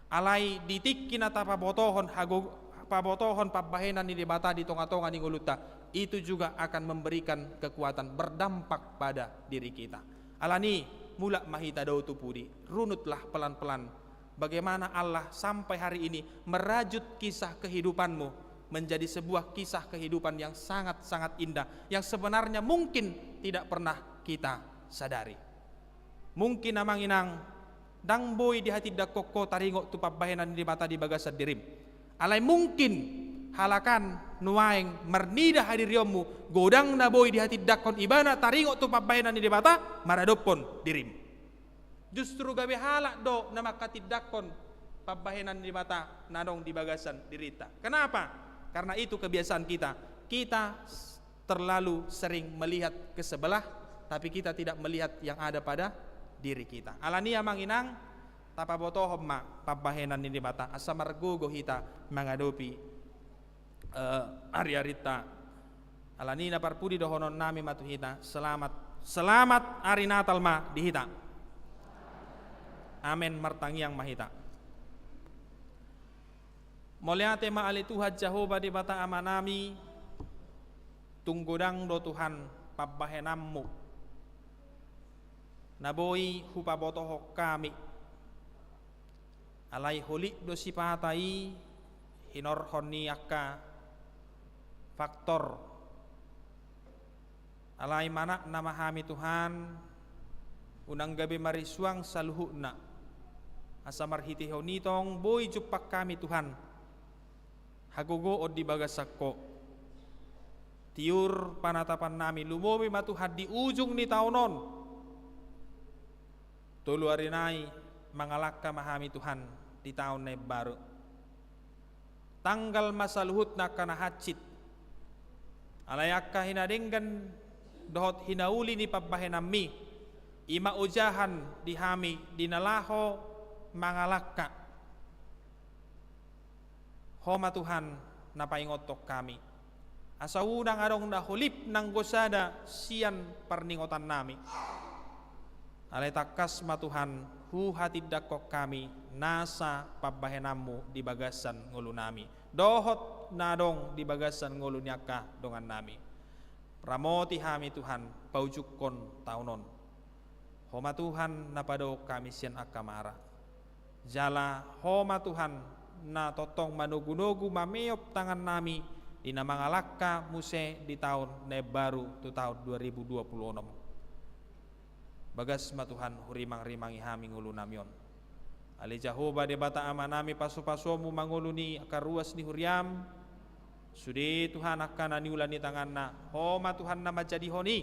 Alai di tingki na tapabotohon hago-, pabotohon pambahenan ni Debata di tonga-tonga ni ngolunta, itu juga akan memberikan kekuatan, berdampak pada diri kita. Alani i, mulak ma hita dao tu pudi, runutlah pelan-pelan bagaimana Allah sampai hari ini merajut kisah kehidupanmu menjadi sebuah kisah kehidupan yang sangat-sangat indah, yang sebenarnya mungkin tidak pernah kita sadari. Mungkin amang inang, ndang boi dihatindangkon ho taringot tu pambahenan ni Debata di bagasan dirim. Alai mungkin halak an nuaeng marnida hadirionmu, godang na boi dihatindangkon ibana taringot tu pambahenan ni Debata maradophon dirim. Justru gabe halak do na manghatindangkon pambahenan ni Debata na adong di bagasan dirinta. Kenapa? Karena itu kebiasaan kita. Kita s-, terlalu sering melihat ke sebelah, tapi kita tidak melihat yang ada pada diri kita. Alani i, amang inang, tapabotohon ma pambahenan ni Debata, asa margogo hita mangadopi, eh, ari-arinta. Alani i, na parpudi dohononnami ma tu hita, selamat, selamat ari Natal ma di hita. Amen. Martangiang ma hita. Mauliate ma ale Tuhan Jahowa Debata Amanami, tung godang do Tuhan pambahenanmu na boi hupabotohon hami. Alai holit do sipata i hinorhon ni angka faktor. Alai manatna ma hami Tuhan, unang gabe marisuang saluhutna. Asa marhitehon i tong boi jumpang hami Tuhan hagogoon di bagasan Ho. Tiur panatapannami, lumobi ma Tuhan di ujung ni taon on. Tolu ari nai mangalangka ma hami Tuhan di taon na imbaru. Tanggal ma saluhutna angka na hansit. Alai angka hinadenggan dohot hinauli ni pambahenanmi, i ma ojahan di hami di na laho mangalangka. Ho ma Tuhan na paingothon hami. Asa unang adong na holip nanggo sada sian parningotannami. Alai tangkas ma Tuhan, huhatindangkon hami nasa pambahenanmu di bagasan ngolunami dohot na adong di bagasan ngolu ni angka dongannami. Ramoti hami Tuhan, paujungkon taon on. Ho ma Tuhan na padohon hami sian angka mara. Jala Ho ma Tuhan na tongtong manogunogu, mameop tangannami di na mangalangka muse di taon na imbaru tu taon dua ribu dua puluh onom. Bagas ma Tuhan hurimangrimangi hami ngolunami on. Ale Jahowa Debata Amanami, pasupasuonmu ma ngolu ni angka ruas ni huriam, sude Tuhan angka na niula ni tanganna, Ho ma Tuhan na manjadihon i.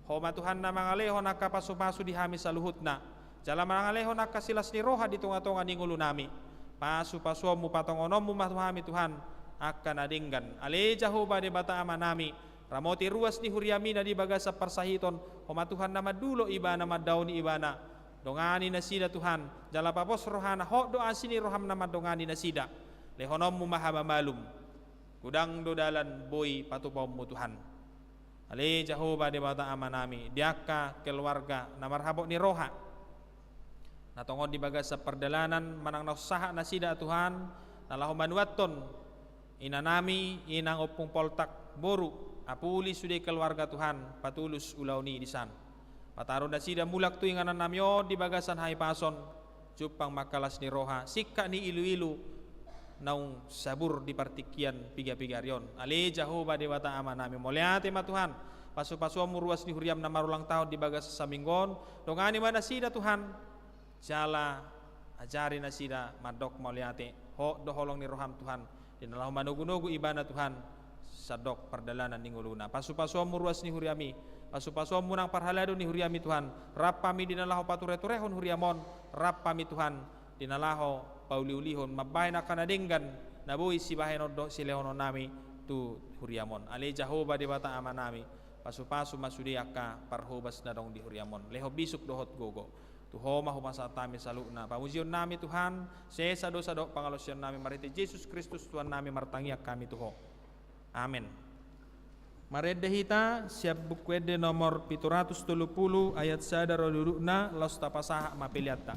Ho ma Tuhan na mangalehon angka pasupasu di hami saluhutna, jala mangalehon angka silas ni roha di tongatonga ni ngolunami. Pasupasuonmu, patongononmu ma tu hami Tuhan angka na denggan. Ale Jahowa Debata Amanami, ramoti ruas ni huriami na di bagasan parsahiton, Ho ma Tuhan na mandulo ibana, mandaoni ibana. Dongani nasida Tuhan, jala papos rohana, hot do asi ni roham na mandongani nasida. Lehononmu ma hamamalum. Godang do dalan boi patupaonmu Tuhan. Ale Jahowa Debata Amanami, di angka keluarga na marhabot ni roha, na tongon di bagasan pardalanan manang na sahat nasida Tuhan, na laho manuathon inanami, inang ompung Poltak boru, apuli sude keluarga Tuhan, patulus ulaon i disan. Pataru nasida mulak tu inganannami on di bagasan hahipason, jumpang ma angka las ni roha, singkat ni iluilu naung sabur di partingkian pigapiga ari on. Ale Jahowa Debata Amanami, mauliate ma Tuhan, pasupasuonmu ruas ni huriam na marulang tahun di bagasan saminggu on, dongani ma nasida Tuhan, jala ajari nasida mandok mauliate, hot do holong ni roham Tuhan, di na laho manogunogu ibana Tuhan, sandok pardalanan ni ngoluna. Pasupasuonmu ruas ni huriami, pasupasuonmu nang parhalado ni huriami Tuhan, rap hami di na laho patureturehon huriam on, rap hami Tuhan, di na laho pauliulihon, mambahen angka na denggan, na boi sibahenon dohot silehononnami tu huriam on. Ale Jahowa Debata Amanami, pasupasu ma sude angka parhobas na adong di huriam on. Lehon bisuk dohot gogo. Tu Ho ma hupasahat hami saluhutna pamujionnami Tuhan, sesa dosa dohot pangalaosionnami, marhite Jesus Kristus Tuhannami martangiang hami tu Ho. Amen. Marende hita sian Buku Ende nomor pitu ratus tolu pulu ayat sada ro dudukna, laos tapasahat ma peleanta.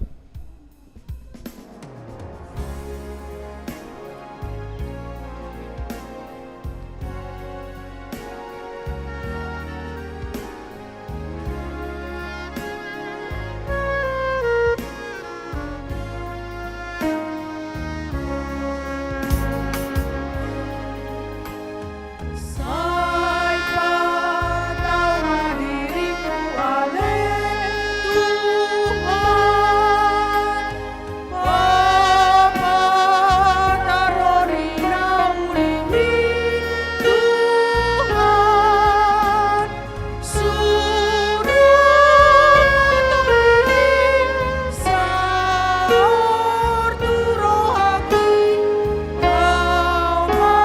Saor tu rohangki, laho ma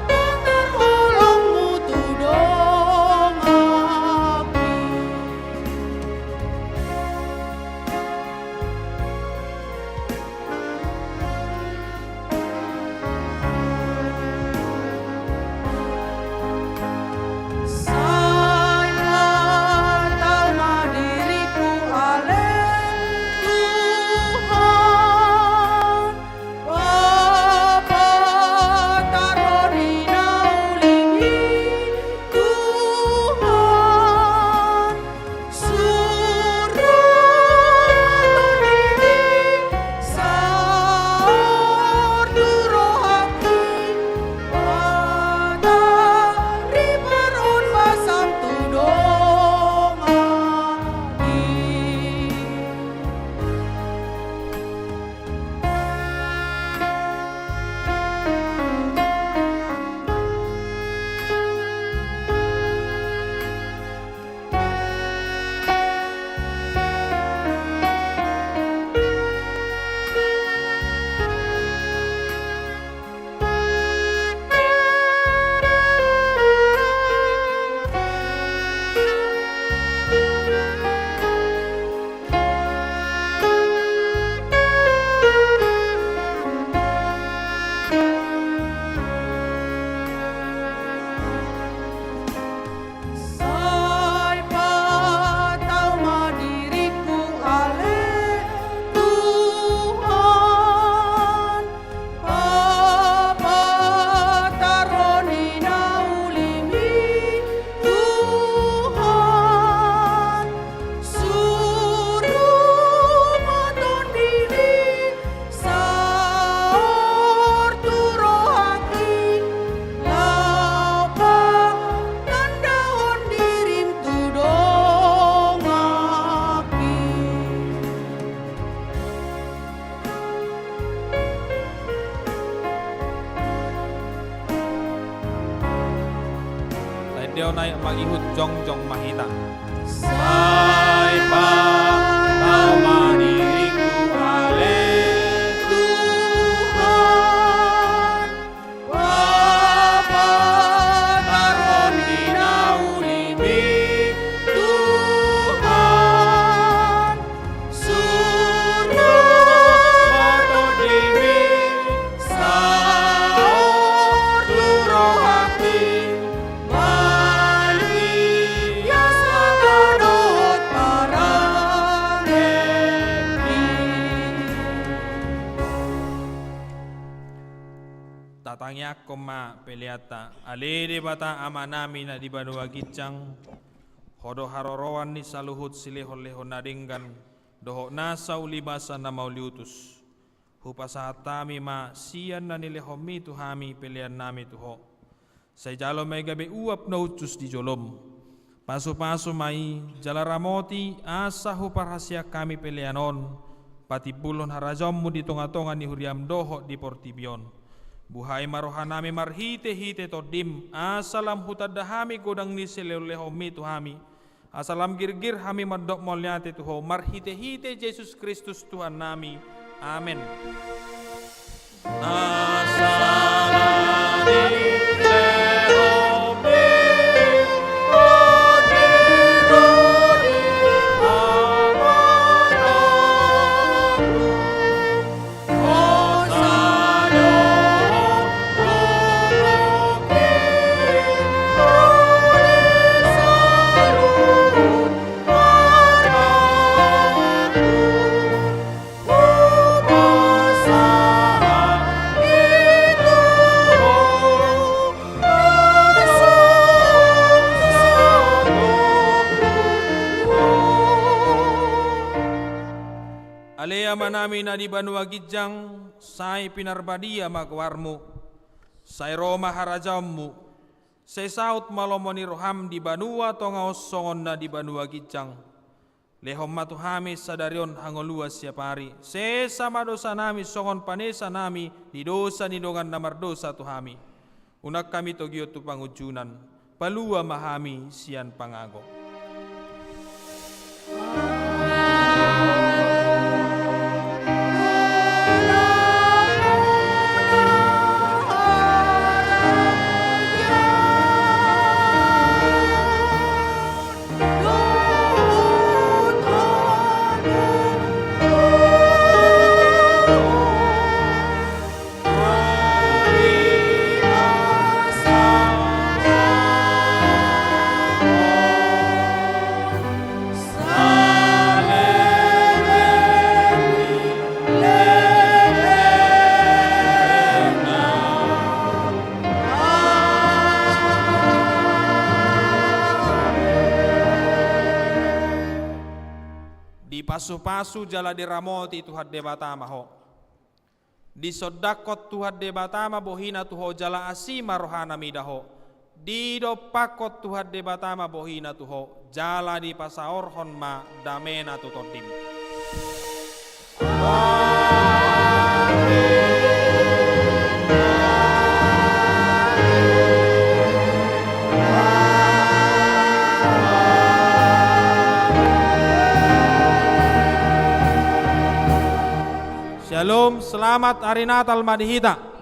patar holongmu tu donganki. Sai patau ma diringku ale Tuhan, papatar hon di na uli i Tuhan. Suru ma tondimi, saor tu rohangki, patar i parhobasan tu donganki. Sai patau ma diringku ale Tuhan, papatar hon di na uli i Tuhan. Suru ma tondimi, saor tu rohangki, laho patandahon dirim tu donganki. Taendehon aek mangihut, jongjong ma hita. Sai patau ma diringku ale Tuhan, papatar hon di na uli i Tuhan. Suru ma tondimi, saor tu rohangki, manghias hata dohot parangeangki. Tatangiangkon ma peleanta. Ale Debata Amanami na di banua ginjang, Ho do haroroan ni saluhut silehonlehon na denggan dohot nasa uli basa na mauliutus. Hupasahat hami ma sian na nilehonmi tu hami peleannami tu Ho. Sai jalo ma i gabe uap na hushus di jolom. Pasupasu ma i jala ramoti asa huparhaseang hami pelean on patimbulhon harajaonmu di tongatonga ni huriam dohot di portibi on. Buhai ma rohanami marhitehite Tondim asa lam hutanda hami godang ni silehonlehonmi tu hami, asa lam girgir hami mandok mauliate tu Ho marhitehite Jesus Kristus Tuhannami. Amen. Ale Amanami na di banua ginjang, sai pinarbadia ma goarmu. Sai ro ma harajaonmu. Sai saut ma lomo ni roham di banua tonga on songon na di banua ginjang. Lehon ma tu hami sadari on hangoluan siapari. Sesa ma dosanami songon panesanami di dosa ni dongan na mardosa tu hami. Unang hami togihon tu pangunjunan. Palua ma hami sian pangago. Pasu-pasu jala diramoti Tuhan Debata ma ho. Disondangkon Tuhan Debata ma bohina tu ho jala asi ma rohana mida ho. Didompakkon Tuhan Debata ma bohina tu ho jala dipasaorhon ma damena tu tondim. Shalom, selamat hari Natal ma di hita.